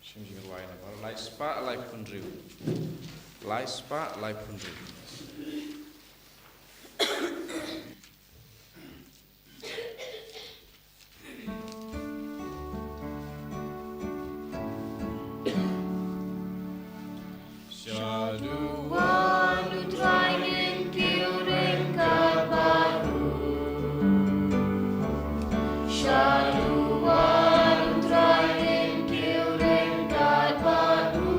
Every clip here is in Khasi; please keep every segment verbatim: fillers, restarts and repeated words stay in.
Shim jingruwai na bar lai spah lai phew hynriew. Lai spah lai phew hynriew. Shaduan u Trai ngin kiew ryngkat bad u. Shaduan u Trai ngin kiew ryngkat bad u.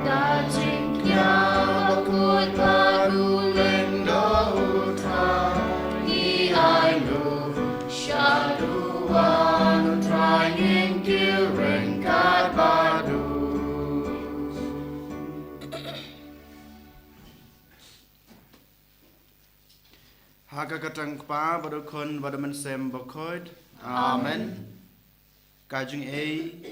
Da jingkñia bakhuid bad u lyngdoh u Trai, ngi ainguh. Shaduan u Trai ngin kiew ryngkat bad u. Ha ka kyrteng u Kpa bad u Khun bad u Mynsiem Bakhuid. Amen. Ka jingïeit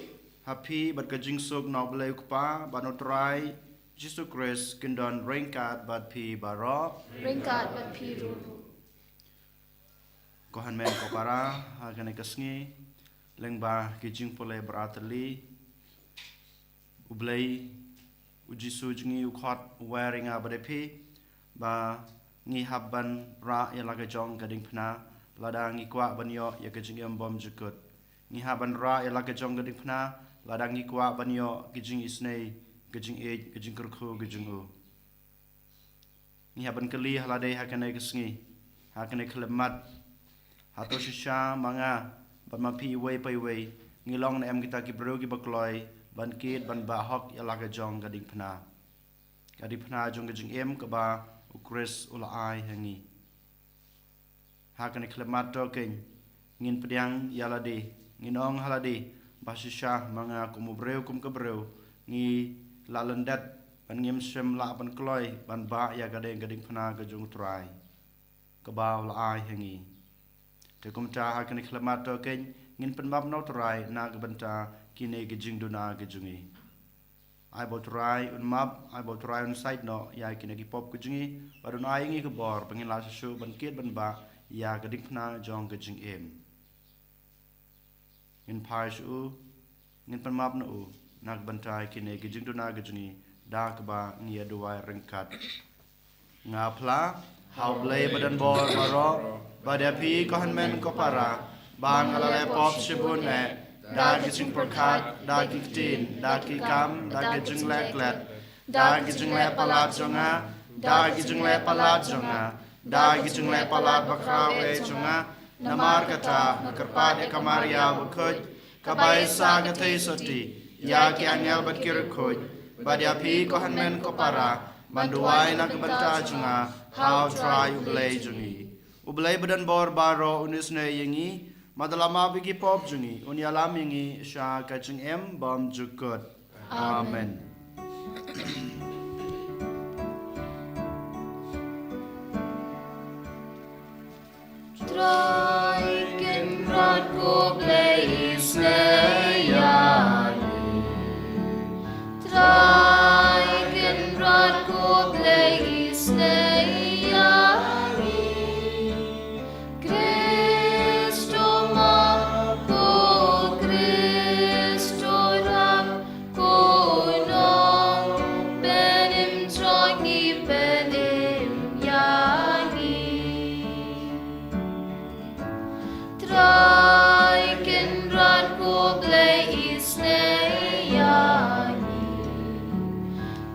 ha phi bad ka jingsuk na U Blei u Kpa bad na U Trai Jisu Khrist kin don ryngkat bad phi baroh. Ryngkat bad phi ruh. Ko hynmen ko para, ha kane ka sngi, lyngba ki jingpule brateli, U Blei, U Jisu jong ngi u khot, u wer ïa nga bad ïa phi, ba ngi hap ban rah ïa la ka jong ka diengphna, lada ngi kwah ban ïoh ïa ka jingim bymjukut. Ngi hap ban rah ïa la ka jong ka diengphna, lada ngi kwah ban ïoh ki jingisynei, ka jingïeit, ka jingkyrkhu, ka jong u. Ngi hap ban kylli ha lade ha kane ka sngi, ha kane ka khyllipmat. Hato shisha ma nga bad ma phi iwei pa iwei, ngi long ne em kita ki briew kiba kloi ban kit ban bah hok ïa la ka jong ka diengphna. Ka diengphna jong ka jingim kaba U Khrist u la ai ha ngi. Ha kane ka khyllipmat to kein, ngin pdiang ïa lade, ngin ong ha lade, ba shisha ma nga kum u briew kum ka briew, ngi la lyndet, ban ngim shym lah ban kloi, ban bah ïa ka dei ka diengphna ka jong U Trai, kaba u la ai ha ngi. Te kumta ha kane ka khyllipmat to kein, ngin pynmap na U Trai, na ka bynta kine ki jingduna ki jong ngi. Ai ba U Trai un map, ai ba U Trai un sait noh ïa kine ki pop ki jong ngi, bad un ai ïa ngi ka bor, ba ngin lah shuh shuh ban kit ban bah ïa ka diengphna jong ka jingim. Ngin phai sha u, ngin pynmap na u, na ka bynta kine ki jingduna ki jong ngi, da kaba ngi ïa duwai ryngkat. Nga phla ha U Blei badonbor baroh, bad ïa phi ko hynmen ko para, ba nga la leh pop shibun eh, da ki jingpyrkhat, da ki ktien, da ki kam, da ki jingleh klet, da ki jingleh palat jong nga, da ki jingleh palat jong nga, da ki jingleh palat bakhraw eh jong nga, namar kata nga kyrpad ïa ka Maria bakhuid, kaba ïaishah ka theisotti ïa ki angel bad ki riewkhuid, bad ïa phi ko hynmen ko para, ban duwai na ka bynta jong nga ha U Trai U Blei jong ngi. U Blei badonbor baroh un isynei ïa ngi, bad un ïalam ïa ki pop jong ngi, un ïalam ïa ngi sha ka jingim bymjukut. Amen. Trai Kynrad ko Blei isynei ïa ngi. Trai Kynrad ko Blei isynei ïa ngi. Khristo map, ko Khristo rap, ko nong pynim jong ngi, pynim ïa ngi. Trai Kynrad ko Blei isynei ïa ngi.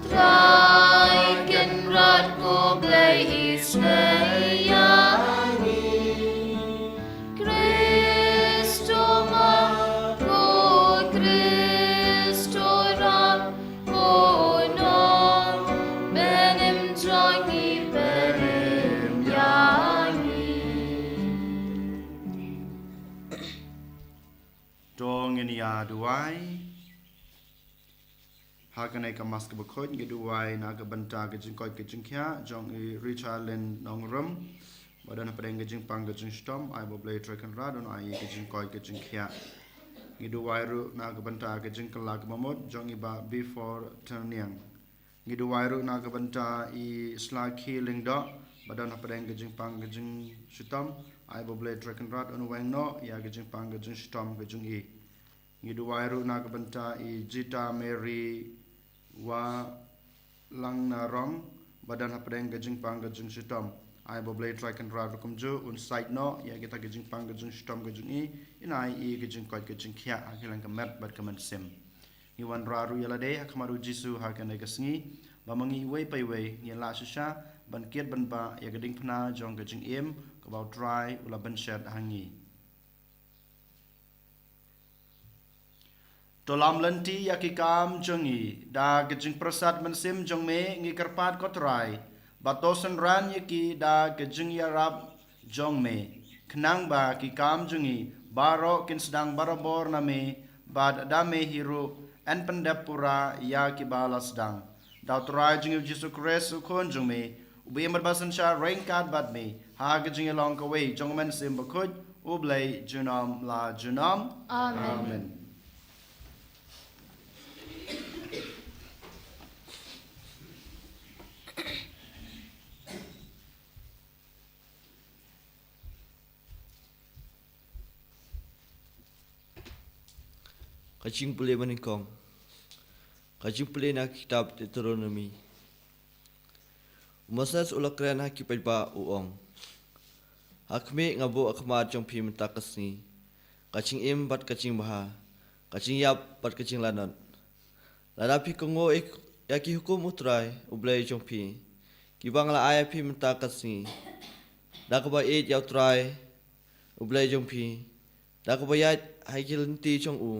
Trai Kynrad ko Blei isynei ïa ngi. Khristo map, ko Khristo rap, ko nong pynim jong ngi, pynim ïa ngi. To ngin ïa duwai. Ha kane ka Mass kaba khuid ngi duwai na ka bynta ka jingkoit ka jingkhiah jong i Richard Lin Nongrum, ba don hapdeng ka jingpang ka jingshitom, ai ba U Blei Trai Kynrad un ai ka jingkoit ka jingkhiah. Ngi duwai ruh na ka bynta ka jingkylla kaba mut jong i Bah Bifor Tyrniang. Ngi duwai ruh na ka bynta i Slaki Lyngdoh, ba don hapdeng ka jingpang ka jingshitom, ai ba U Blei Trai Kynrad un weng noh ïa ka jingpang ka jingshitom ka jong i. Ngi duwai ruh na ka bynta i Jita Mary Wa Langnarong, ba don hapdeng ka jingpang ka jingshitom. Ai ba U Blei Trai Kynrad ruh kumjuh un sait noh ïa kita ka jingpang ka jingshitom ka jong i, in ai i ka jingkoit ka jingkhiah ha ka liang ka met bad ka mynsiem. Ngi wanrah ruh ïa lade ha khmat U Jisu ha kane ka sngi, ba ma ngi iwei pa iwei ngin lah shisha ban kit ban bah ïa ka diengphna jong ka jingim kaba U Trai u la bynshet ha ngi. To lam lynti ïa ki kam jong ngi da ka jingpyrsad mynsiem jong me, ngi kyrpad ko Trai, ba to synran ïa ki da ka jingïarap jong me, khnang ba ki kam jong ngi baroh kin sdang barabor na me, bad da me hi ruh yn pyndep pura ïa kiba la sdang. Da U Trai jong ngi U Jisu Khrist U Khun jong me, uba im bad ba synshar ryngkat bad me ha ka jingïalong kawei jong U Mynsiem Bakhuid, U Blei junom la junom. Amen. Amen. Ka jingpule banyngkong. Ka jingpule na ka kitab Deuteronomi. U Moses u la kren ha ki paidbah u ong: Ha khmih, nga buh ha khmat jong phi mynta ka sngi ka jingim bad ka jingbha, ka jingïap bad ka jinglanot. Lada phi kohnguh ïa ki hukum U Trai U Blei jong phi, kiba nga la ai ha phi mynta ka sngi, da kaba ïeit ïa U Trai U Blei jong phi, da kaba ïaid ha ki lynti jong u,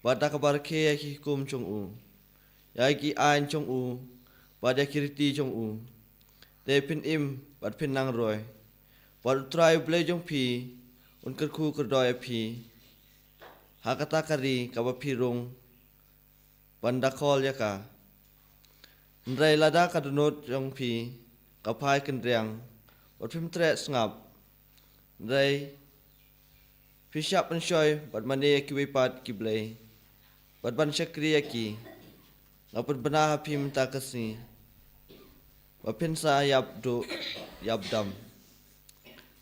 bad da kaba rakhe ïa ki hukum jong u, ïa ki aiñ jong u, bad ïa ki riti jong u, te phin im bad phin nang roi. Bad U Trai U Blei jong phi un kyrkhu kyrdoh ïa phi ha kata ka ri kaba phi rung ban da khol ïa ka. Hynrei lada ka dohnud jong phi ka phai kynriang, bad phim treh sngap, hynrei phi shah pynshoi bad mane ïa kiwei pat ki blei, bad ban shakri ïa ki, nga pynbna ha phi mynta ka sngi ba phin sa ïap duh ïap dam.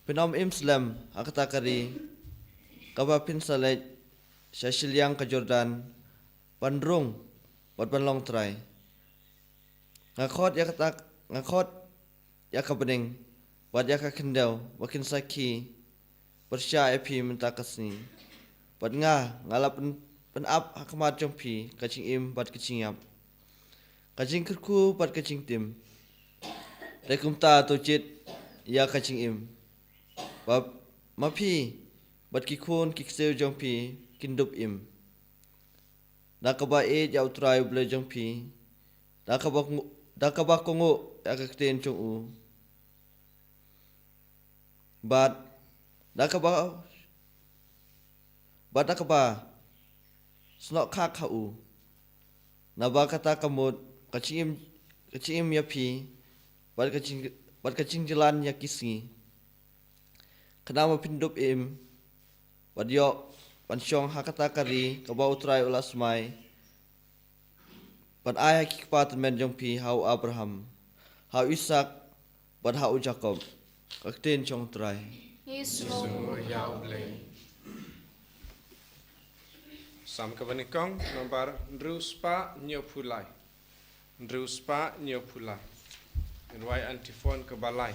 Phin ym im slem ha kata ka ri kaba phin sa leit sha shiliang ka Jordan ban rung bad ban long trai. Nga khot ïa kata, nga khot ïa ka bneng bad ïa ka khyndew ba kin sakhi pyrshah ïa phi mynta ka sngi. Bad nga, nga la pyn, pynap ha khmat jong phi ka jingim bad ka jingïap, ka jingkyrkhu bad ka jingtim. Te kumta to jied ïa ka jingim, ba ma phi bad ki khun ki ksiew jong phi kin dup im. Da kaba ïeit ïa U Trai U Blei jong phi, da kaba, da kaba kohnguh ïa ka ktien jong u, bad da kaba, bad da kaba snoh khak ha u. Naba kata ka mut ka jingim, ka jingim ïa phi, bad ka jing, bad ka jingjlan ïa ki sngi, khnang ba phin dup im bad ïoh ban shong ha kata ka ri kaba U Trai u la smai ban ai ha ki kpa tymmen jong phi, ha u Abraham, ha u Isaak, bad ha u Jakob. Ka ktien jong U Trai. Ngi sngewnguh ïa U Blei. Salm kaba nyngkong, nombar hynriew spah hynñiew phew lai. Hynriew spah hynñiew phew lai. Ngan rwai antiphon kaba lai.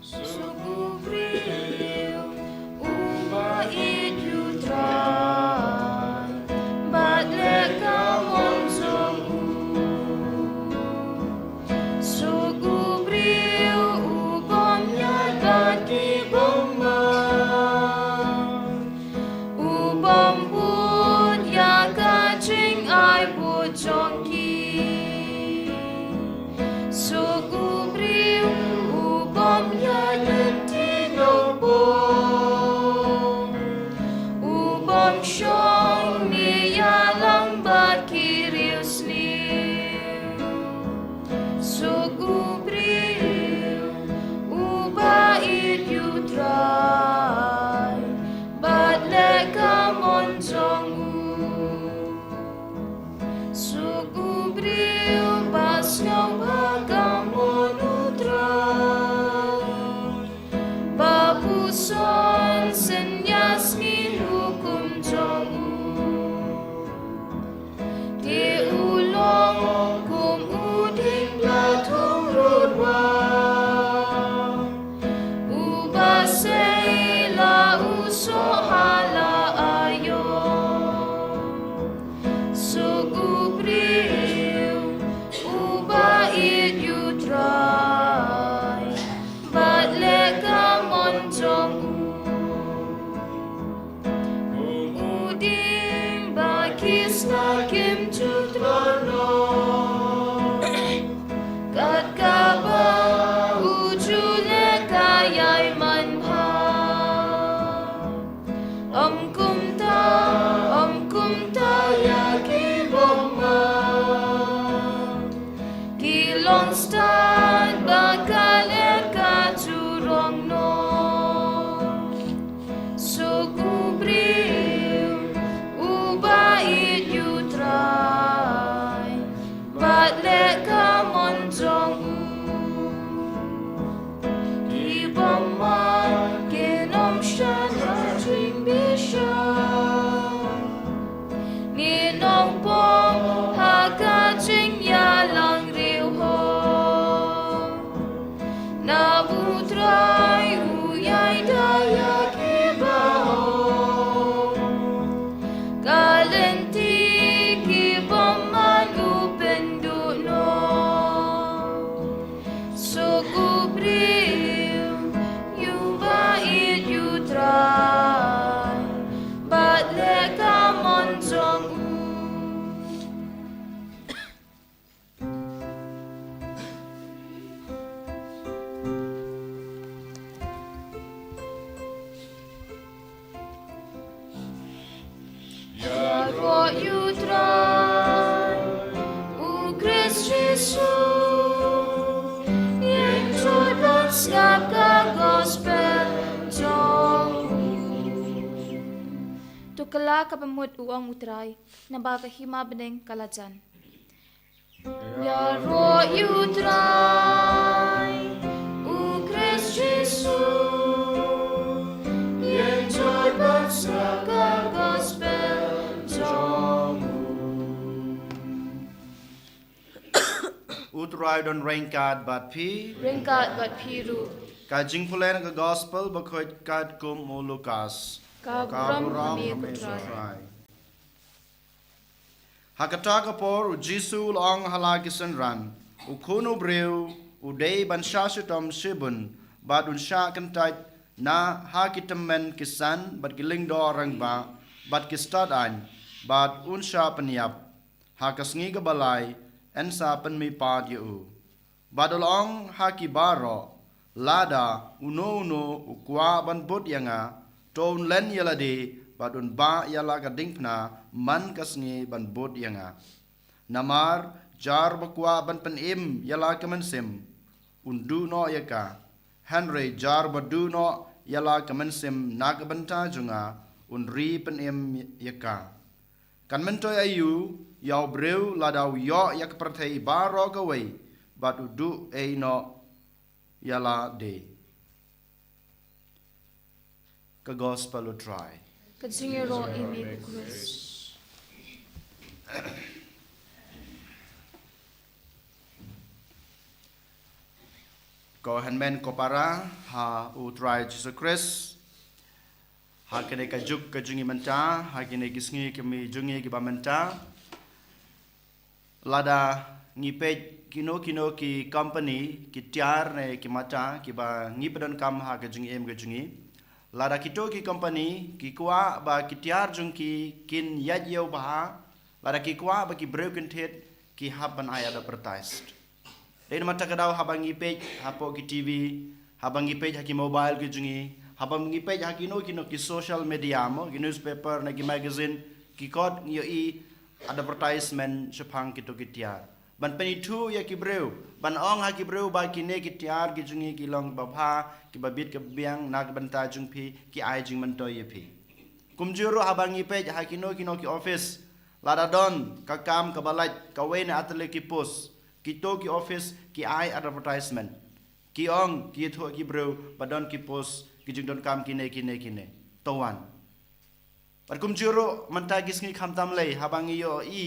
Suk u briew uba ïeit ïa U Trai bad leh ka mon jong u. Suk u briew u bym ïaid bad ki bymman, u bym bud ïa ka jingai bud jong ki. Suk u briew u bym ïaid lynti nongpop, u bym shong ne ïalam bad ki riewsniew. Suk u briew uba ïeit ïa U Trai bad leh ka mon jong u. Suk u Briew ba sngewbha ka mon U Trai, ba puson synñias ngi hukum jong u. Te u long kum u dieng bla thung rud wa, uba sei la u soh ha la aïom. Suk u briew uba ïeit ïa U Trai bad leh ka mon jong u. U dieng ba ki sla kim ju tror noh, kat kaba u ju leh ka ïai manbha. Ym kumta, ym kumta ïa ki bymman, ki long stad ba ka leh ka ju rong noh. Suk u briew uba ïeit ïa U Trai bad leh ka mon jong u. Ki bymman kin ym shah ha jingbishar, ngin ym pop ha ka jingïalang riew ho. Namar U Trai u ïai da ïa ki bahoh, ka lynti ki bymman u pynduh noh. Suk u briew uba ïeit ïa U Trai bad leh ka mon jong u. Ïaroh ïa U Trai, U Khrist Jisu, ïeng jur bad sngap ka gospel jong u. To kylla kaba mut, u ong U Trai, naba ka hima bneng ka la jan. Ïaroh ïa U Trai, U Khrist Jisu, ïeng jur bad sngap ka gospel jong u. U Trai don ryngkat bad phi. Ryngkat bad phi ruh. Ka jingpule na ka gospel bakhuid katkum u Lukas. Ka burom ha me ko Trai. Ha kata ka por u Jisu u la ong ha la ki synran, u Khun u briew u dei ban shah shitom shibun, bad un shah kyntait na ha ki tymmen ki san bad ki lyngdoh rangbah bad ki stad aiñ, bad un shah pynïap. Ha ka sngi kaba lai yn sa pynmihpat ïa u. Bad u la ong ha ki baroh, lada uno uno u kwah ban bud ïa nga, to un len ïa lade bad un bah ïa la ka diengphna man ka sngi ban bud ïa nga. Namar jar ba kwah ban pynim ïa la ka mynsiem, un duh noh ïa ka. Hynrei jar ba duh noh ïa la ka mynsiem na ka bynta jong nga, un ri pynim ïa ka. Kan myntoi aïu ïa u briew lada u ïoh ïa ka pyrthei baroh kawei bad u duh ei noh ïa lade. Ka gospel u Trai. Ka jingïaroh ïa me ko Khrist. Ko hynmen ko para ha u Trai Jisu Khrist. Ha kane ka juk ka jong ngi mynta, ha kine ki sngi ki mi jong ngi kiba mynta. Lada ngi peit kino kino ki company, ki tiar ne ki mata, kiba ngi pyndonkam ha ka jingim ka jong ngi. Lada kito ki company ki kwah ba ki tiar jong ki kin ïaid ïew bha, lada ki kwah ba ki briew kin thied, ki hap ban ai advertised. Dei namar kata ka daw haba ngi peit hapoh ki T V, haba ngi peit ha ki mobile ki jong ngi, haba ngi peit ha kino kino ki social media mo, ki newspaper ne ki magazine, ki kot ngi ïohi advertisement shaphang kito ki tiar. Ban pynithuh ïa ki briew, ban ong ha ki briew ba kine ki tiar ki jong ngi ki long kiba bha, kiba bit kiba biang na ka bynta jong phi, ki ai jingmyntoi ïa phi. Kumjuh ruh haba ngi peit ha kino kino ki office, Lada don ka kam kaba lait, kawei na artylli ki post, kito ki office ki ai advertisement. Ki ong, ki ïathuh ki briew ba don ki post, ki jingdonkam kine, kine, kine. To wan. Bad kumjuh ruh mynta ki sngi khamtam lei, haba ngi ïohi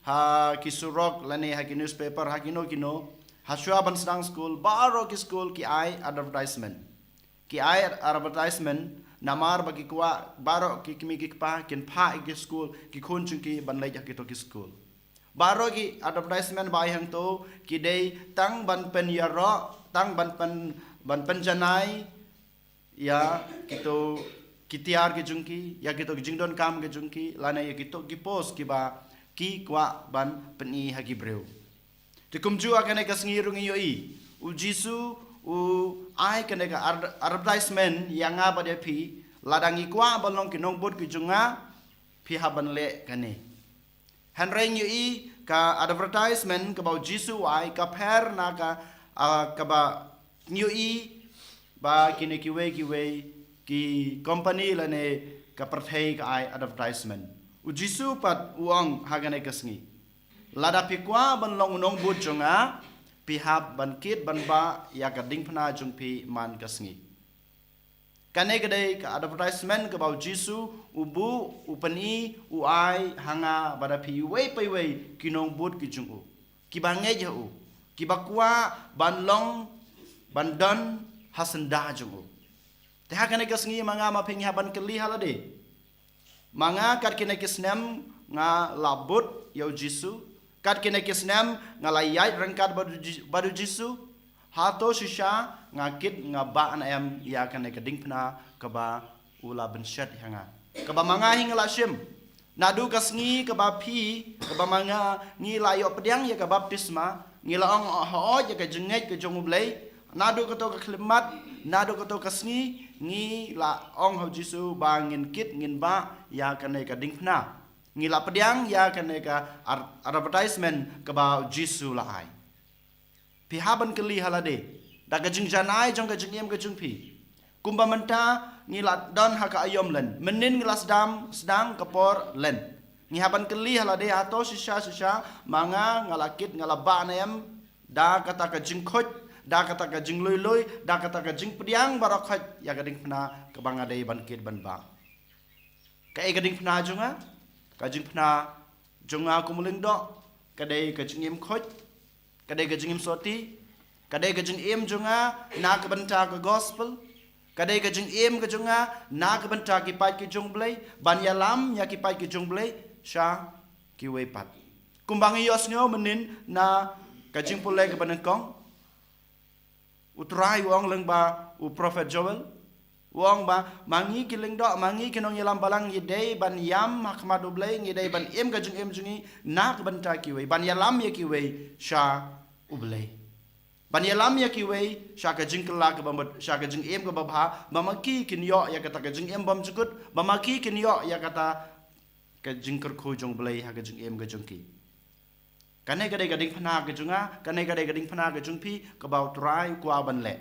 ha ki surok lane ha ki newspaper, ha kino kino, ha shuwa ban sdang skul, baroh ki skul ki ai advertisement. Ki ai advertisement namar ba ki kwah baroh ki kmie ki kpa kin phah ïa ki skul, ki khun jong ki ban leit ha kito ki skul. Baroh ki advertisement ba ai hangto ki dei tang ban pynïaroh, tang ban pyn, ban pynjanai ïa kito ki tiar ki jong ki, ïa kito ki jingdonkam ki jong ki, lane ïa kito ki post kiba ki kwah ban pyni ha ki briew. Te kumjuh ha kane ka sngi ruh ngi ïohi, u Jisu u ai kane ka ad-, advertisement ïa nga bad ïa phi, lada ngi kwah ban long ki nongbud ki jong nga, phi hap ban leh kane. Hynrei ngi ïohi ka advertisement kaba u Jisu u ai ka pher na ka, ah, kaba ngi ïohi ba kine kiwei kiwei ki company lane ka pyrthei ka ai advertisement. U Jisu pat u ong ha kane ka sngi, lada phi kwah ban long u nongbud jong nga, phi hap ban kit ban bah ïa ka diengphna jong phi man ka sngi. Kane ka dei ka advertisement kaba u Jisu u buh, u pyni, u ai ha nga bad ha phi iwei pa iwei ki nongbud ki jong u, kiba ngeit ha u, kiba kwah ban long, ban don ha syndah jong u. Te ha kane ka sngi ma nga ma phi ngi hap ban kylli ha lade. Ma nga kat kine ki snem nga la bud ïa u Jisu, kat kine ki snem nga la ïaid ryngkat bad u Ji-, bad u Jisu, hato shisha nga kit nga bah ne em ïa kane ka diengphna kaba u la pynshet ïa nga, kaba ma nga hi nga la shim. Naduh ka sngi kaba phi, kaba ma nga ngi la ïoh pdiang ïa ka baptisma, ngi la ong hooid ïa ka jingngeit ka jong U Blei. Naduh kato ka khyllipmat, naduh kato ka sngi, ngi la ong ha u Jisu ba ngin kit ngin bah ïa kane ka diengphna. Ngi la pdiang ïa kane ka ar-, advertisement kaba u Jisu la ai. Phi hap ban kylli ha lade da ka jingjanai jong ka jingim ka jong phi. Kumba mynta ngi la don ha ka aïom lent, mynnin ngi la sdang, sdang ka por lent. Ngi hap ban kylli ha lade, hato shisha shisha ma nga nga la kit nga la bah ne em da kata ka jingkhuid, da kata ka jinglui lui, da kata ka jingpdiang baroh khoit ïa ka diengphna kaba nga dei ban kit ban bah. Kaei ka diengphna jong nga? Ka diengphna jong nga kum u lyngdoh ka dei ka jingim khuid, ka dei ka jingim sotti, ka dei ka jingim jong nga na ka bynta ka gospel, ka dei ka jingim ka jong nga na ka bynta ki paid ki jong U Blei, ban ïalam ïa ki paid ki jong U Blei sha kiwei pat. Kumba ngi ïohsngew mynnin na ka jingpule kaba nyngkong, U Trai u ong lyngba u prophet Joel, u ong ba ma ngi ki lyngdoh, ma ngi ki nongïalam balang ngi dei ban ïam ha khmat U Blei, ngi dei ban im ka jingim jong ngi na ka bynta kiwei, ban ïalam ïa kiwei sha U Blei, ban ïalam ïa kiwei sha ka jingkylla kaba mut, sha ka jingim kaba bha, ba ma ki kin ïoh ïa kata ka jingim bymjukut, ba ma ki kin ïoh ïa kata ka jingkyrkhu jong U Blei ha ka jingim ka jong ki. Kane ka dei ka diengphna ka jong nga, kane ka dei ka diengphna ka jong phi, kaba U Trai u kwah ban leh.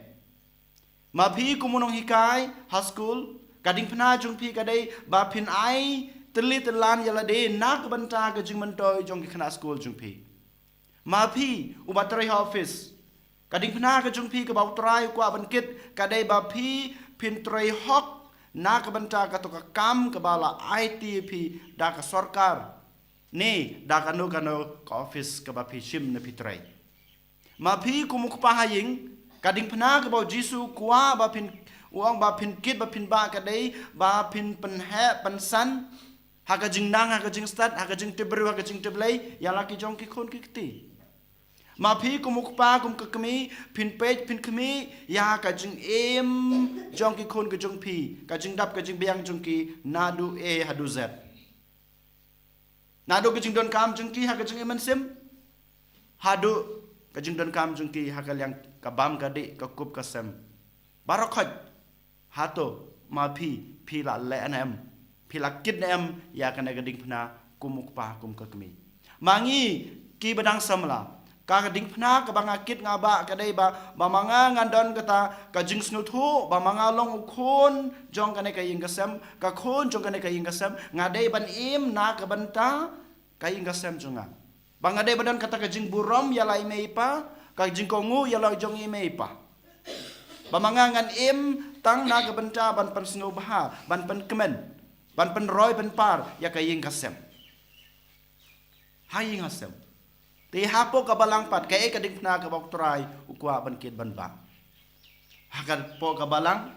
Ma phi kum u nonghikai ha skul, ka diengphna jong phi ka dei ba phin ai tylli tyllan ïa lade na ka bynta ka jingmyntoi jong ki khynnah skul jong phi. Ma phi uba trei ha office, ka diengphna ka jong phi kaba U Trai u kwah ban kit ka dei ba phi phin trei hok na ka bynta kato ka kam kaba la aiti ïa phi da ka sorkar, ne da kano kano ka office kaba phi shim ne phi trei. Ma phi kum u kpa ha ïing, ka diengphna kaba u Jisu u kwah ba phin, u ong ba phin kit ba phin bah ka dei ba phin pynheh pynsan ha ka jingnang, ha ka jingstad, ha ka jingtip briew, ha ka jingtip Blei ïa la ki jong ki khun ki kti. Ma phi kum u kpa kum ka kmie, phin peit phin khmih ïa ka jingim jong ki khun ki jong phi, ka jingdap ka jingbiang jong ki naduh A haduh Z. Naduh ka jingdonkam jong ki ha ka jingim mynsiem haduh ka jingdonkam jong ki ha ka liang ka bam ka dih, ka kup ka sem. Baroh khoit, hato ma phi, phi la leh ne em, phi la kit ne em ïa kane ka diengphna kum u kpa kum ka kmie? Ma ngi kiba dang samla, ka diengphna kaba nga kit nga bah ka dei ba, ba ma nga ngan don kata ka jingsngewthuh ba ma nga long u khun jong kane ka ïing ka sem, ka khun jong kane ka ïing ka sem, nga dei ban im na ka bynta ka ïing ka sem jong nga. Ba nga dei ba don kata ka jingburom ïa la i mei i pa, ka jingkohnguh ïa la jong i mei i pa. Ba ma nga ngan im tang na ka bynta ban pynsngewbha, ban pynkmen, ban pynroi pynpar ïa ka ïing ka sem. Ha ïing ha sem. Te hapoh ka balang pat, kaei ka diengphna kaba U Trai u kwah ban kit ban bah? Ha ka poh ka balang,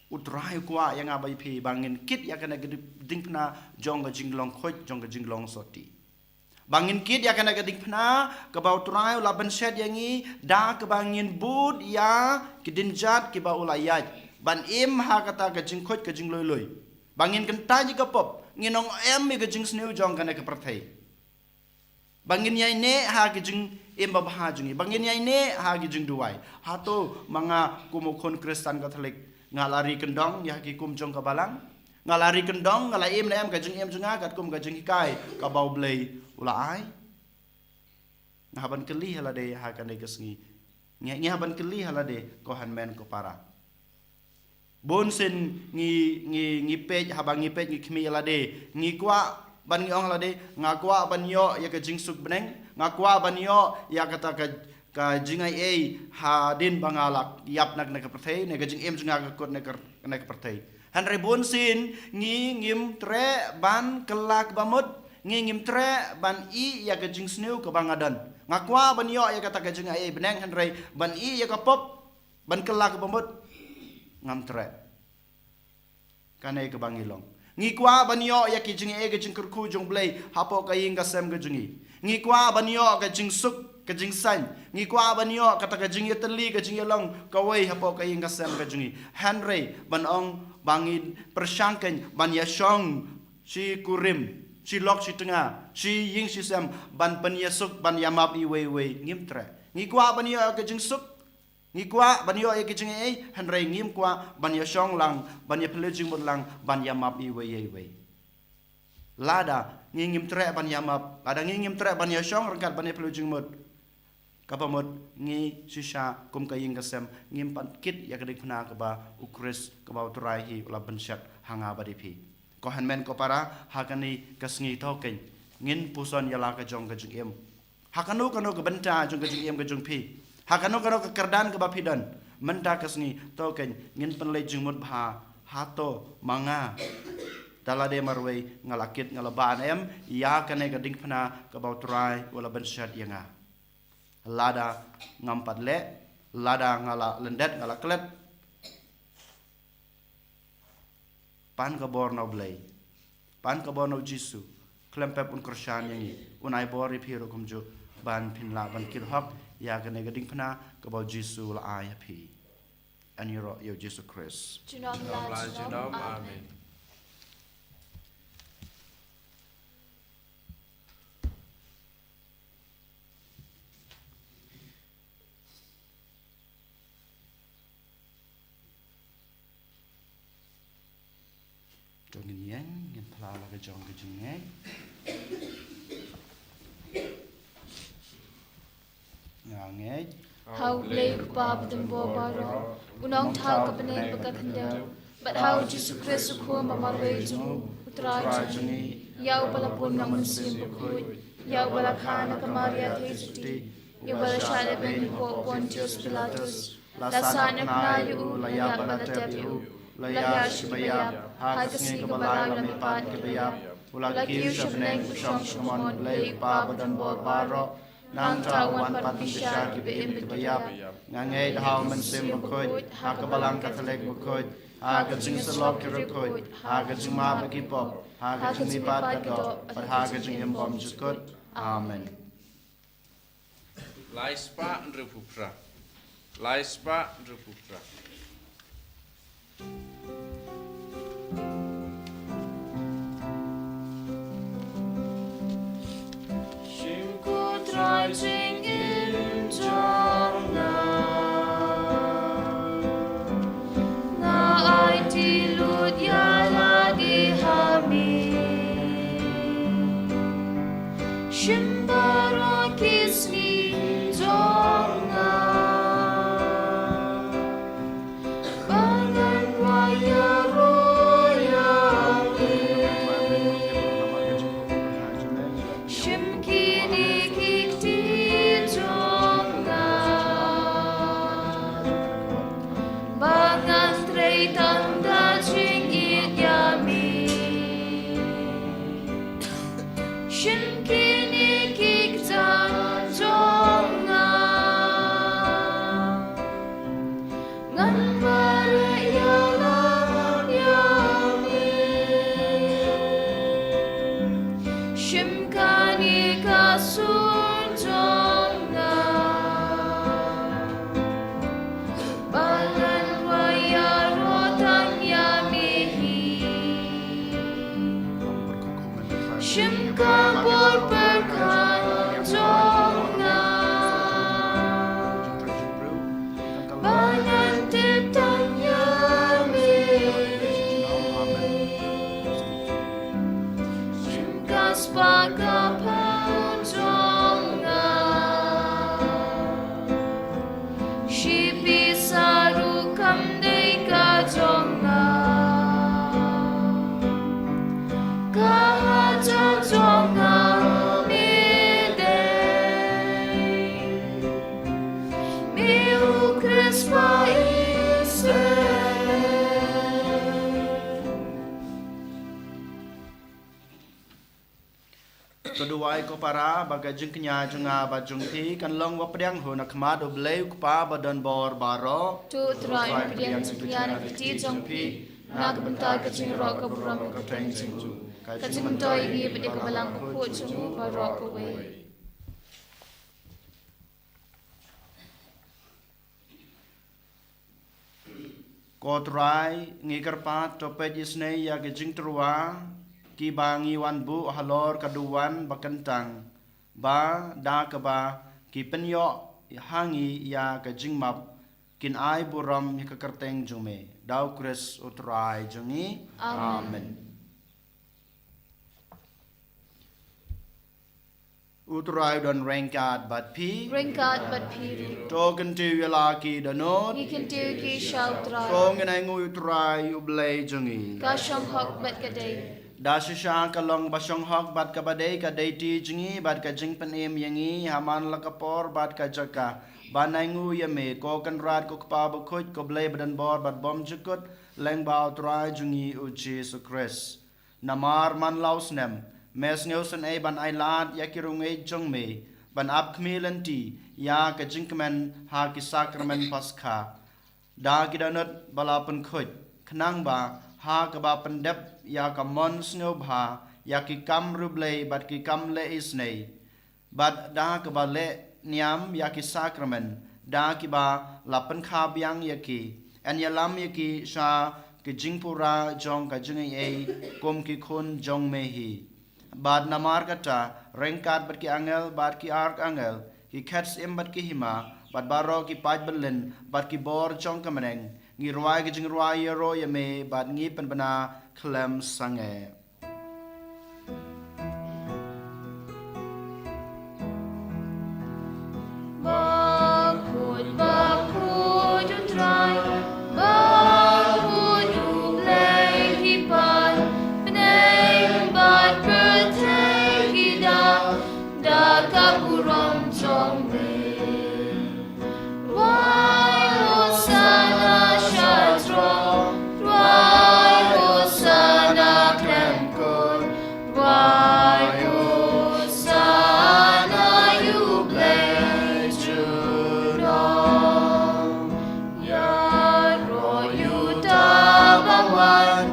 U Trai u kwah ïa nga bad ïa phi ba ngin kit ïa kane ka diengphna jong ka jinglong khuid, jong ka jinglong sotti. Ba ngin kit ïa kane ka diengphna kaba U Trai u la bynshet ïa ngi, da kaba ngin bud ïa ki dienjat kiba u la ïaid, ban im ha kata ka jingkhuid ka jingluilui. Ba ngin kyntait ïa ka pop, ngin ym em ïa ka jingsniew jong kane ka pyrthei. Ba ngin ïaineh ha ka jingim babha jong ngi. Ba ngin ïaineh ha ka jingduwai. Hato ma nga kum u khun Khristan Katholik, nga la ri kyndong ïa ki kum jong ka balang? Nga la ri kyndong, nga la im ne em ka jingim jong nga katkum ka jinghikai kaba U Blei u la ai? Nga hap ban kylli ha lade ha kane ka sngi. Ngi, ngi hap ban kylli ha lade, ko hynmen ko para. Bun sien ngi, ngi, ngi peit, haba ngi peit ngi khmih ïa lade. Ngi kwah ban, ngi ong ha lade, nga kwah ban ïoh ïa ka jingsuk bneng, nga kwah ban ïoh ïa kata ka, ka jingaiei hadien ba nga la ïap na kane ka pyrthei, ne ka jingim jong nga ka kut na ka, na ka pyrthei. Hynrei bun sien ngi ngim treh ban kylla kaba mut, ngi ngim treh ban ïeh ïa ka jingsniew kaba nga don. Nga kwah ban ïoh ïa kata ka jingaiei bneng, hynrei ban ïeh ïa ka pop, ban kylla kaba mut, ngam treh. Kane kaba ngi long. Ngi kwah ban ïoh ïa ki jingaiei ka jingkyrkhu jong U Blei hapoh ka ïing ka sem ka jong ngi. Ngi kwah ban ïoh ka jingsuk, ka jingsain. Ngi kwah ban ïoh kata ka jingïatylli, ka jingïalong kawei hapoh ka ïing ka sem ka jong ngi. Hynrei ban ong ba ngin pyrshang kein ban ïashong shi kurim, shi lok shi tnga, shi ïing shi sem, ban pynïasuk, ban ïamap iwei iwei, ngim treh. Ngi kwah ban ïoh ka jingsuk, ngi kwah ban ïoh ïa ka jingaiei, hynrei ngim kwah ban ïashong lang, ban ïaphylliew jingmut lang, ban ïamap iwei ïa iwei. Lada ngi ngim treh ban ïamap, lada ngi ngim treh ban ïashong ryngkat ban ïaphylliew jingmut, kaba mut ngi shisha kum ka ïing ka sem ngim pat kit ïa ka diengphna kaba U Khrist, kaba U Trai hi u la bynshet ha nga bad ïa phi. Ko hynmen ko para, ha kane ka sngi to kein ngin puson ïa la ka jong ka jingim. Ha kano kano ka bynta jong ka jingim ka jong phi, ha kano kano ka kyrdan kaba phi don, mynta ka sngi to kein ngin pynleit jingmut bha, hato ma nga da lade marwei nga la kit, nga la bah ne em ïa kane ka diengphna kaba U Trai u la bynshet ïa nga? Lada ngam pat leh, lada nga la lyndet, nga la klet, pan ka bor na U Blei, pan ka bor na U Jisu, khlem pep un kyrshan ïa ngi, un ai bor ïa phi ruh kumjuh, ban phin lah ban kit hok ïa kane ka diengphna kaba U Jisu u la ai ha phi. Yn ïaroh ïa U Jisu Khrist. Junom la junom. Amen. To ngin ïeng, ngin phla la ka jong ka jingngeit. Nga ngeit ha U Blei U Kpa badonbor baroh, U Nongthaw ka bneng bad ka khyndew, bad ha U Jisu Khrist U Khun ba marwei jong U, U Trai jong ngi, ïa uba la bun na U Mynsiem Bakhuid, ïa uba la kha na ka Maria Theisotti, ïa uba la shah lehbeiñ hapoh Pontius Pilatus, la sahnarphna ïa u, la ïap bad la tep ïa u, la ïaid sha kiba ïap, ha ka sngi kaba lai u la mihpat na kiba ïap, u la kiew sha bneng, u shong sha ka mon U Blei U Kpa badonbor baroh. Nangta un wan pat ban pynshai ïa kiba im bad kiba ïap. Nga ngeit ha U Mynsiem Bakhuid, ha ka Balang Katholik bakhuid, ha ka jingsyllok ki riewkhuid, ha ka jingmap ïa ki pop, ha ka jingmihpat ka doh, bad ha ka jingim bymjukut. Amen. Lai spah hynriewphew phra. Lai spah hynriewphew phra. Shim ko Trai jingim jong nga. Nga aiti lut ïa lade ha me. Shim baroh ki sngi jong nga. Ba ngan wad ïaroh ïa me. Ai ko para, ba ka jingkñia jong nga bad jong phi kan long ba pdiang hun ha khmat U Blei U Kpa ba don bor baroh. To U Trai pdiang jingkñia na ka kti jong phi, na ka bynta ka jingïaroh ka burom ka kyrteng jong u. Ka jingmyntoi ïa ngi bad ïa ka balang bakhuid jong u baroh kawei. Ko Trai, ngi kyrpad to peit isynei ïa ka jingtyrwa kiba ngi wan buh halor ka duwan ba kyntang, ba da kaba ki pynïoh ha ngi ïa ka jingmap, kin ai burom ïa ka kyrteng jong me. Da U Khrist U Trai jong ngi. Amen. Amen. U Trai u don ryngkat bad phi. Ryngkat bad phi ruh. To kyntiew ïa la ki dohnud. Ngi kyntiew ïa ki sha U Trai. To ngin ainguh ïa U Trai U Blei jong ngi. Ka shong hok bad ka dei. Da shisha ka long ba shong hok bad kaba dei ka dei ti jong ngi bad ka jingpynim ïa ngi ha man la ka por bad ka jaka, ban ainguh ïa me, ko Kynrad, ko Kpa bakhuid, ko Blei ba don bor bad bymjukut lyngba U Trai jong ngi U Jisu Khrist. Namar man la u snem me sngew synei ban ailad ïa ki riew ngeit jong me, ban ap khmih lynti ïa ka jingkmen ha ki sakramen Paskha da ki dohnud ba la pynkhuid, khnang ba ha kaba pyndep ïa ka mon sngewbha ïa ki kam riewblei bad ki kam leh isynei, bad da kaba leh niam ïa ki sakramen, da kiba la pynkha biang ïa ki, yn ïalam ïa ki sha ka jingpura jong ka jingaiei kum ki khun jong me hi. Bad namar kata, ryngkat bad ki angel bad ki arkangel, ki khet syiem bad ki hima, bad baroh ki paid byllien bad ki bor jong ka bneng, ngi rwai ka jingrwai ïaroh ïa me bad ngi pynbna khlem sangeh. Bakhuid, bakhuid U Trai, bakhuid U Blei ki paid, bneng bad pyrthei ki dap da ka burom jong me. Rwai Hosana sha throne, rwai Hosana khlem kut, rwai Hosana ïa U Blei junom. Ïaroh ïa uta ba wan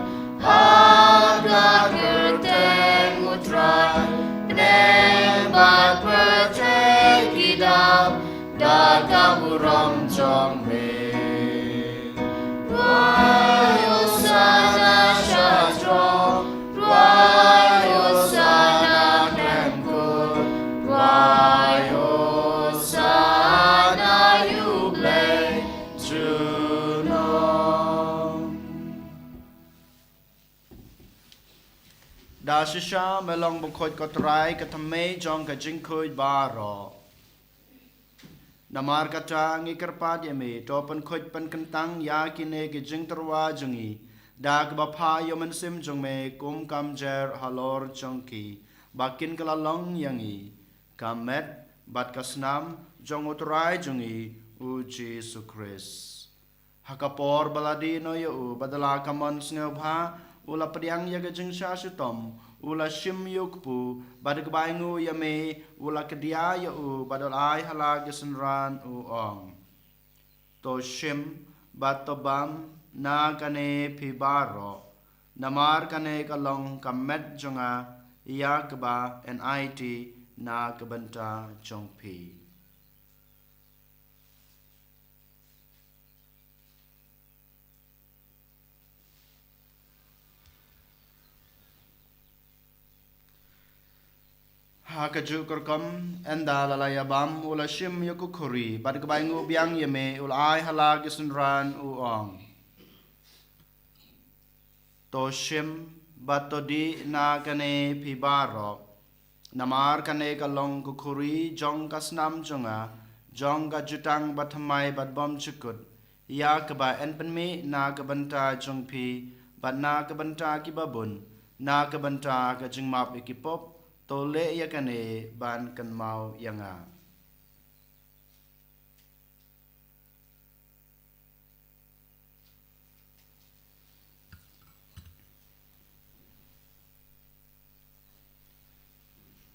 ha ka kyrteng U Trai, bneng bad pyrthei ki dap da ka burom jong me. Rwai Hosana sha throne, rwai Hosana khlem kut, rwai Hosana ïa U Blei junom. Da shisha me long bakhuid ko Trai, ka thymmei jong ka jingkhuid baroh. Namar kata ngi kyrpad ïa me, to pynkhuid pynkyntang ïa kine ki jingtyrwa jong ngi da kaba phah ïa U Mynsiem jong me kum ka mjer halor jong ki, ba kin kylla long ïa ngi ka met bad ka snam jong U Trai jong ngi U Jisu Khrist. Ha ka por ba la dih noh ïa u, bad da la ka mon sngewbha u la pdiang ïa ka jingshah shitom, u la shim ïa u kpu, bad da kaba ainguh ïa me u la kdia ïa u, bad u la ai ha la ki synran u ong: To shim bad to bam na kane phi baroh, namar kane ka long ka met jong nga, ïa kaba yn aiti na ka bynta jong phi. Ha kajuh ka rukom, ynda la la ïa bam, u la shim ïa ka khuri, bad kaba ainguh biang ïa me u la ai ha la ki synran u ong: To shim bad to dih na kane phi baroh, namar kane ka long ka khuri jong ka snam jong nga, jong ka jutang bathymmai bad bymjukut, ïa kaba yn pynmih na ka bynta jong phi bad na ka bynta kiba bun, na ka bynta ka jingmap ïa ki pop. To leh ïa kane ban kynmaw ïa nga.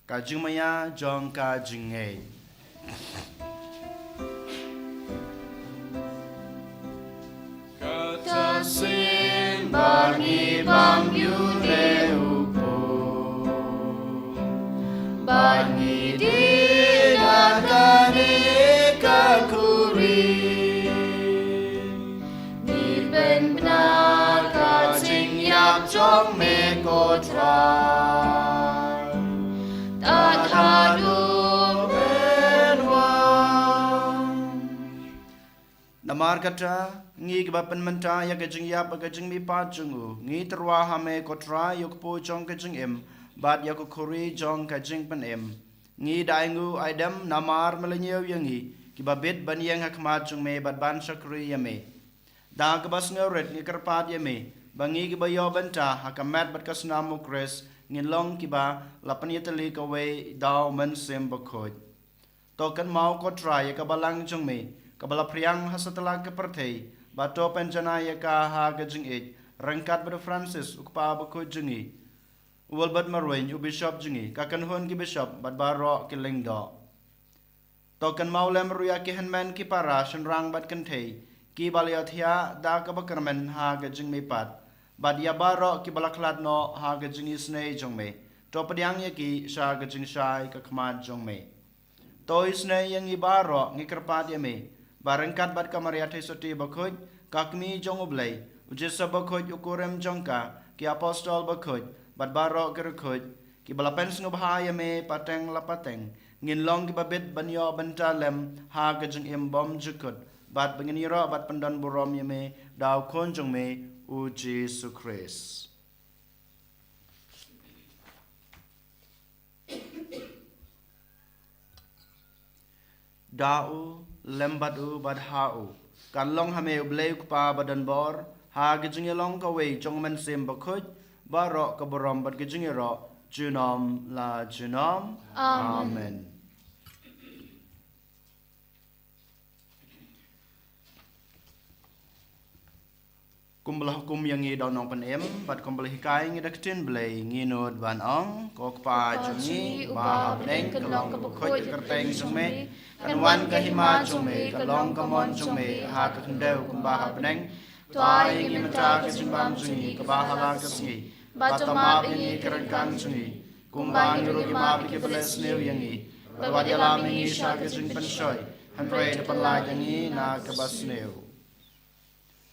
Ka jingmaïa jong ka jingngeit. Kata sien ba ngi bam ïa une u pud, ba ngi die na kane ka khuri. Ngi pynbna ka jingïap jong me ko Trai. Tad haduh pynwan. Namar kata, ngi kiba pynmynta ïa ka jingïap bad ka jingmihpat jong u, ngi tyrwa ha me ko Trai ïa u kpu jong ka jingim bad ïa ka khuri jong ka jingpynim. Ngi da ai nguh ai dem namar me la ñiew ïa ngi kiba bit ban ïeng ha khmat jong me bad ban shakri ïa me. Da kaba sngewrit ngi kyrpad ïa me ba ngi kiba ïoh bynta ha ka met bad ka snam u Khrist ngin long kiba la pynïatylli kawei da u Mynsiem Bakhuid. To kynmaw ko Trai ïa ka balang jong me kaba la phriang ha satlak ka pyrthei, bad to pynjanai ïa ka ha ka jingïeit ryngkat bad u Francis u kpa bakhuid jong ngi, u Wilbert Marwein u bishop jong ngi, ka kynhun ki bishop bad baroh ki lyngdoh. To kynmaw lem ruh ïa ki hynmen ki para shynrang bad kynthei kiba la ïohthiah da kaba kyrmen ha ka jingmihpat, bad ïa baroh kiba la khlad noh ha ka jingisynei jong me. To pdiang ïa ki sha ka jingshai ka khmat jong me. To isynei ïa ngi baroh, ngi kyrpad ïa me ba ryngkat bad ka Maria Theisotti bakhuid, ka kmie jong u Blei, u Joseph bakhuid, u kurim jong ka, ki apostol bakhuid bad baroh ki riewkhuid kiba la pynsngewbha ïa me pateng la pateng, ngin long kiba bit ban ïoh bynta lem ha ka jingim bymjukut, bad ba ngin ïaroh bad pyndonburom ïa me da u Khun jong me, u Jisu Khrist. Da u, lem bad u, bad ha u, kan long ha me u Blei u Kpa badonbor, ha ka jingïalong kawei jong u Mynsiem Bakhuid, baroh ka burom bad ka jingïaroh junom la junom. Amen. Amen. Kumba la hukum ïa ngi da u Nongpynim, bad kumba la hikai ïa ngi da ka ktien Blei, ngi nud ban ong, ko Kpa jong ngi uba ha bneng, kan long kaba khuid ka kyrteng jong me, kan wan ka hima jong me, kan long ka mon jong me ha ka khyndew kumba ha bneng. To ai ïa ngi mynta ka jingbam jong ngi kaba ha la ka sngi, bad to map ïa ngi ki ryngkang jong ngi, kumba ngi ruh ngi map ïa kiba leh sniew ïa ngi, bad wat ïalam ïa ngi sha ka jingpynshoi, hynrei to pynlait ïa ngi na kaba sniew.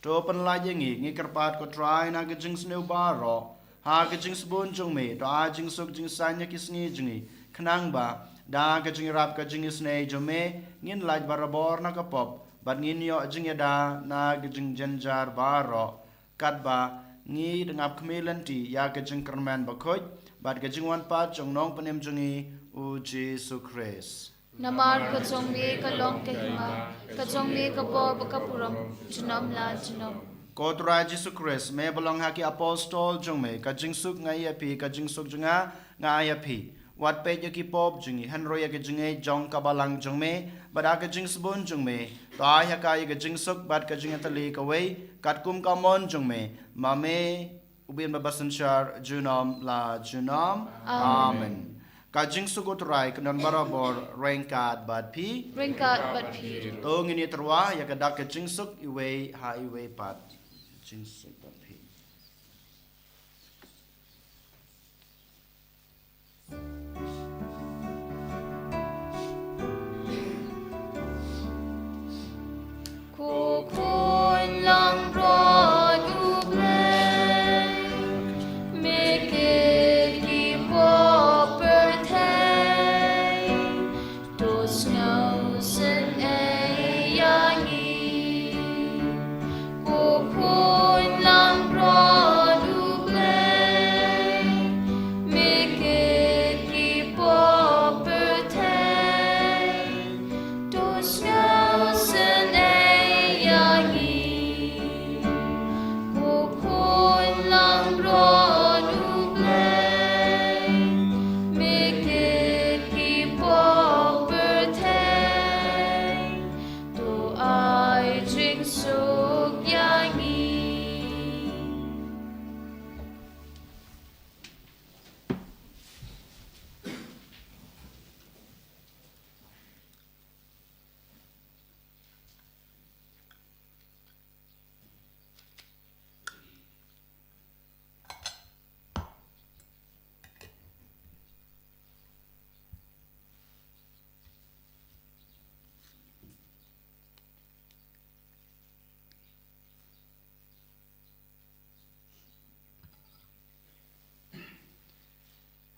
To pynlait ïa ngi, ngi kyrpad ko Trai, na ka jingsniew baroh, ha ka jingsbun jong me, to ai jingsuk jingsaiñ ha ki sngi jong ngi, khnang ba da ka jingïarap ka jingisynei jong me, ngin lait barabor na ka pop, bad ngin ïoh jingïada na ka jingjynjar baroh, katba ngi dang ap khmih lynti ïa ka jingkyrmen bakhuid bad ka jingwan pat jong u Nongpynim jong ngi, u Jisu Khrist. Namar ka jong me ka long ka hima, ka jong me ka bor bad ka burom, junom la junom. Ko Trai Jisu Khrist, me ba la ong ha ki apostol jong me, ka jingsuk nga ai ïa phi, ka jingsuk jong nga nga ai ïa phi. Wat peit ïa ki pop jong ngi, hynrei ïa ka jingngeit jong ka balang jong me, bad ha ka jingsbun jong me, to ai ha ka ïa ka jingsuk bad ka jingïatylli kawei, katkum ka mon jong me, ma me, u Blei ba synshar junom la junom. Amen. Amen. Ka jingsuk u Trai kan don barabor ryngkat bad phi. Ryngkat bad phi. To ngin ïatyrwa ïa ka dak ka jingsuk iwei ha iwei pat. Jingsuk bad phi. Ko Khun langbrot U Blei, me kit ki pop pyrthei, to sngewsynei ïa ngi. Ko Khun langbrot U Blei, me kit ki pop pyrthei, to sngewsynei ïa ngi. Ko Khun langbrot U Blei, me kit ki pop pyrthei,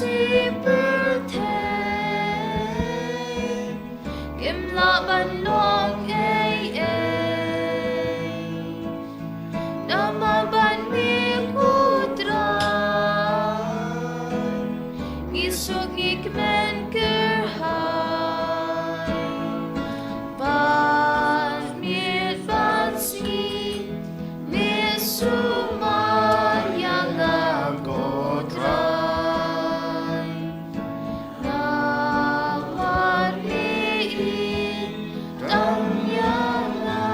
Shi pyrthei kim lah ban long ei ei. Namar ban mih ko Trai, ngi suk ngi kmen kyrhai. Ban miet ban sngi, mih sumar ïa nga ko Trai. Namar mih i tam ïa nga.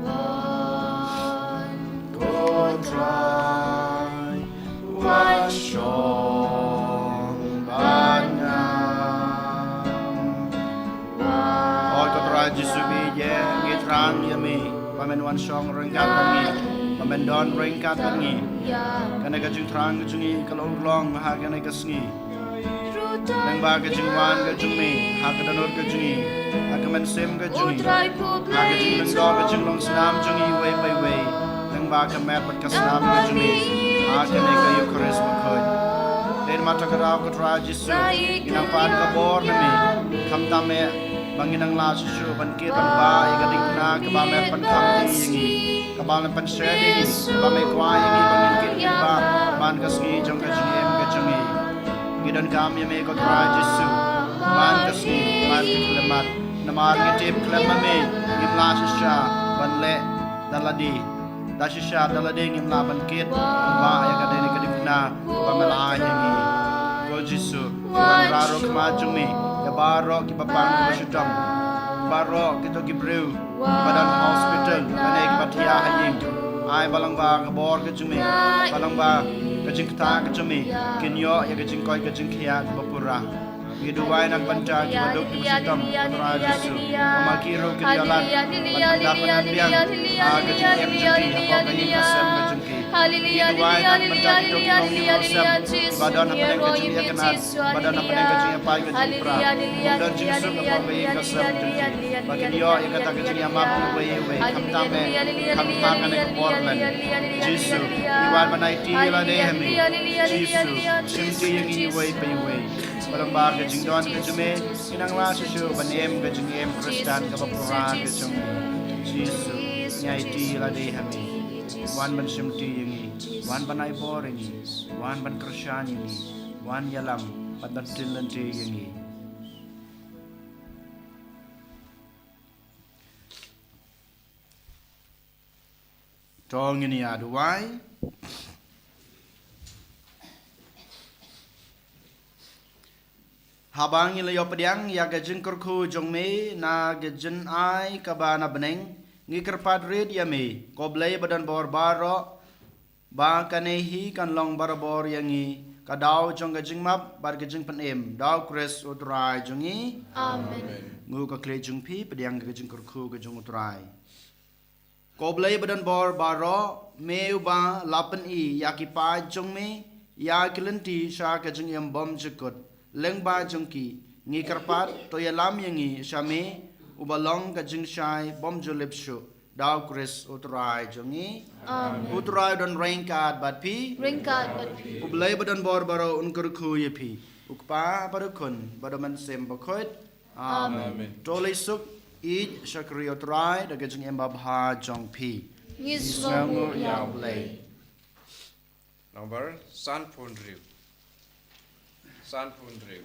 Wan ko Trai, wan shong bad nga. Wan. Oi ko Trai Jisu, ngi ïeit, ngi thrang ïa me ba men wan shong ryngkat bad ngi, ba men don ryngkat bad ngi. Kane ka jingthrang ka jong ngi ka la urlong ha kane ka sngi. Lyngba ka jingwan ka jong me ha ka dohnud ka jong ngi, ha ka mynsiem ka jong ngi, ha ka jinglyngdoh ka jinglong snam jong ngi iwei pa iwei, lyngba ka met bad ka snam ka jong me ha kane ka Eukharist bakhuid. Dei namar kata ka daw ko Trai Jisu, ngi nang pan ka bor na me, khamtam eh ba ngin nang lah shuh shuh ban kit ban bah ïa ka diengphna kaba me pynkham ïa ngi, kaba me pynshai ïa ngi, kaba me kwah ïa ngi ba ngin kit ban bah man ka sngi jong ka jingim ka jong ngi. Ngi donkam ïa me ko Trai Jisu man ka sngi, man ka khyllipmat. Namar ngi tip khlem ma me ngim lah shisha ban leh da lade. Da shisha da lade ngim lah ban kit ban bah ïa kane ka diengphna ba me la ai ïa ngi. Ko Jisu, wan rah ruh khmat jong me ïa baroh kiba pang kiba shitom, baroh kito ki briew kiba don ha hospital lane kiba thiah ha ïing. Ai ba lyngba ka bor ka jong me, ba lyngba ka jingktah ka jong me, kin ïoh ïa ka jingkoit ka jingkhiah kaba pura. Ngi duwai na ka bynta kiba duk kiba shitom, ko Trai Jisu. Ba ma ki ruh kin ïoh lad ban pyndap ban pynbiang ha ka jingim jong ki, hapoh ka ïing ka sem ka jong ki. Ngi duwai na ka bynta kito ki nongïalam kiba don hapdeng ka jingïakynad, ba don hapdeng ka jingïapait ka jingpra, ba don jingsuk hapoh ka ïing ka sem ka jong ki. Ba kin ïoh ïa kata ka jingïamap iwei iwei, khamtam eh, khamtam kane ka por lem. Jisu, ngi wan ban aiti ïa lade ha me. Jisu, shimti ïa ngi iwei pa iwei. Ba lyngba ka jingdon ka jong me, ngin nang lah shuh shuh ban im ka jingim Khristan kaba pura ka jong me. Jisu, ngi aiti ïa lade ha me. Wan ban shimti ïa ngi, wan ban ai bor ïa ngi, wan ban kyrshan ïa ngi, wan ïalam bad ban tin lynti ïa ngi. To ngin ïa duwai. Haba ngi la ïoh pdiang ïa ka jingkyrkhu jong me na ka jingai kaba na bneng, ngi kyrpad rit ïa me, ko Blei ba don bor baroh, ba kane hi kan long barabor ïa ngi ka daw jong ka jingmap bad ka jingpynim, da U Khrist U Trai jong ngi. Amen. Nguh ka khlieh jong phi, pdiang ka jingkyrkhu ka jong U Trai. Ko Blei ba don bor baroh, me uba la pyni ïa ki paid jong me ïa ki lynti sha ka jingim bymjukut, lyngba jong ki ngi kyrpad, to ïalam ïa ngi sha me uba long ka jingshai bymjulip shuh, da U Khrist U Trai jong ngi. Amen. U Trai u don ryngkat bad phi. Ryngkat bad phi. U Blei ba don bor baroh un kyrkhu ïa phi, U Kpa bad U Khun bad U Mynsiem Bakhuid. Amen. Amen. To leit suk, ïeit shakri ïa U Trai da ka jingim babha jong phi. Ngi sngewnguh ïa U Blei. Number sanphew hynriew. Sanphew hynriew.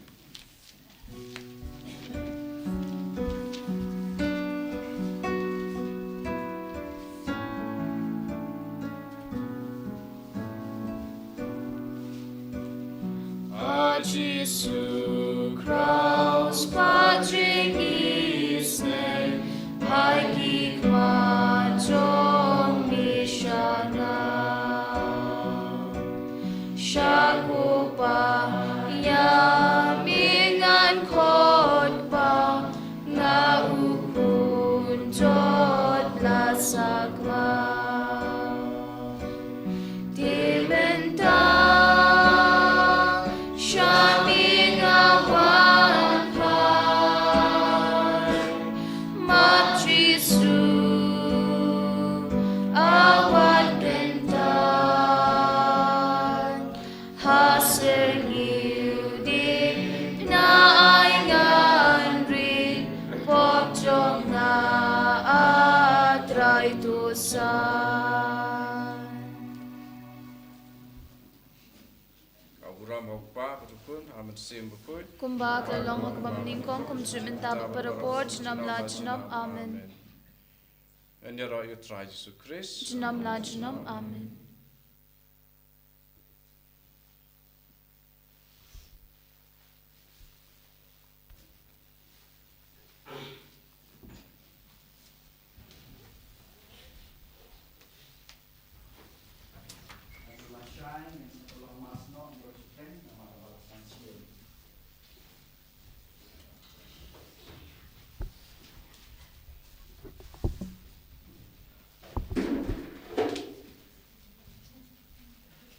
A Jisu Kraist, pat jngai sneng, phai ki khmat jong ngi shana. Sha ko Pa ïa me ngan khot ba nga u khun jot la sakma. Te mynta sha me nga wan Ngi u dei pynai ngan rit, pop jong nga, a Trai to san. Ka burom ha u Kpa bad u Khun, ha u Mynsiem Bakhuid. Kumba ka la long ha kaba nyngkong, kumjuh mynta bad barabor, junom la junom. Amen. Ngan ïaroh ïa u Trai Jisu Khrist. Junom la junom. Amen.